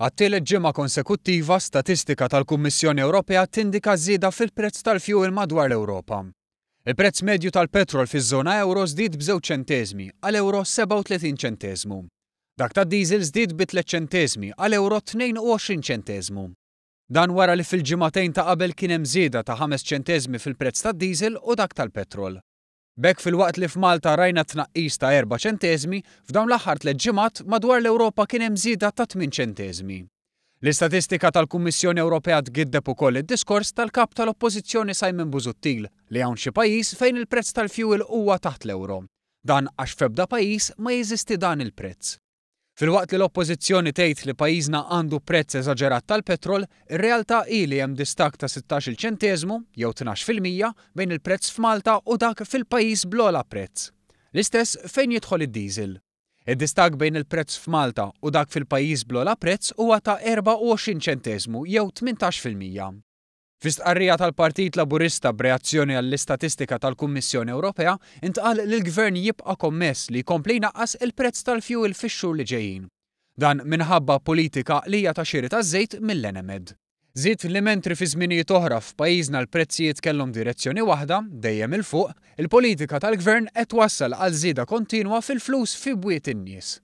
Għat-tielet ġimgħa konsekuttiva, statistika tal-Kummissjoni Ewropea tindika żieda fil-prezz tal-fjuwil madwar l-Ewropa. Il-prezz medju tal-petrol fiż-żona ewro żdied b'żewġ ċenteżmi għal ewro 37 ċenteżmu. Dak tad-diesel żdied bi tliet ċenteżmi għal ewro 22 ċenteżmu. Dan wara li fil-ġimagħtejn ta' qabel kien hemm żieda ta' ħames ċenteżmi fil-prezz tad-diesel u dak tal-petrol. B'hekk filwaqt li f'Malta rajna tnaqqis ta' erba' ċenteżmi, f'dawn l-aħħar tlett ġimgħat madwar l-Ewropa kien hemm żieda ta' tmien ċenteżmi. L-istatistika tal-Kummissjoni Ewropea tgiddeb ukoll id-diskors tal-Kap tal-Oppożizzjoni Simon Busuttil li hawn xi pajjiż fejn il-prezz tal-fjuwil huwa taħt l-ewro. Dan għax f'ebda pajjiż ma jeżisti dan il-prezz. Filwaqt li l-Oppożizzjoni tgħid li pajjiżna għandu prezz eżaġerat tal-petrol, ir-realtà hi li hemm distakk ta' sittax-il ċenteżmu, jew 12%, bejn il-prezz f'Malta u dak fil-pajjiż bl-ogħla prezz. L-istess fejn jidħol id-diesel. Id-distakk bejn il-prezz f'Malta u dak fil-pajjiż bl-ogħla prezz huwa ta' 24 ċenteżmu jew 18%. Fi stqarrija tal-Partit Laburista b'reazzjoni għall-istatistika tal-Kummissjoni Ewropea, intqal li l-Gvern jibqa' kommess li jkompli jnaqqas il-prezz tal-fjuwil fix-xhur li ġejjin. Dan minħabba politika għaqlija ta' xiri taż-żejt mill-Enemed. Żied li mentri fi żminijiet oħra f'pajjiżna l-prezzijiet kellhom direzzjoni waħda, dejjem 'il fuq, il-politika tal-Gvern qed twassal għal żieda kontinwa fil-flus fi bwiet in-nies.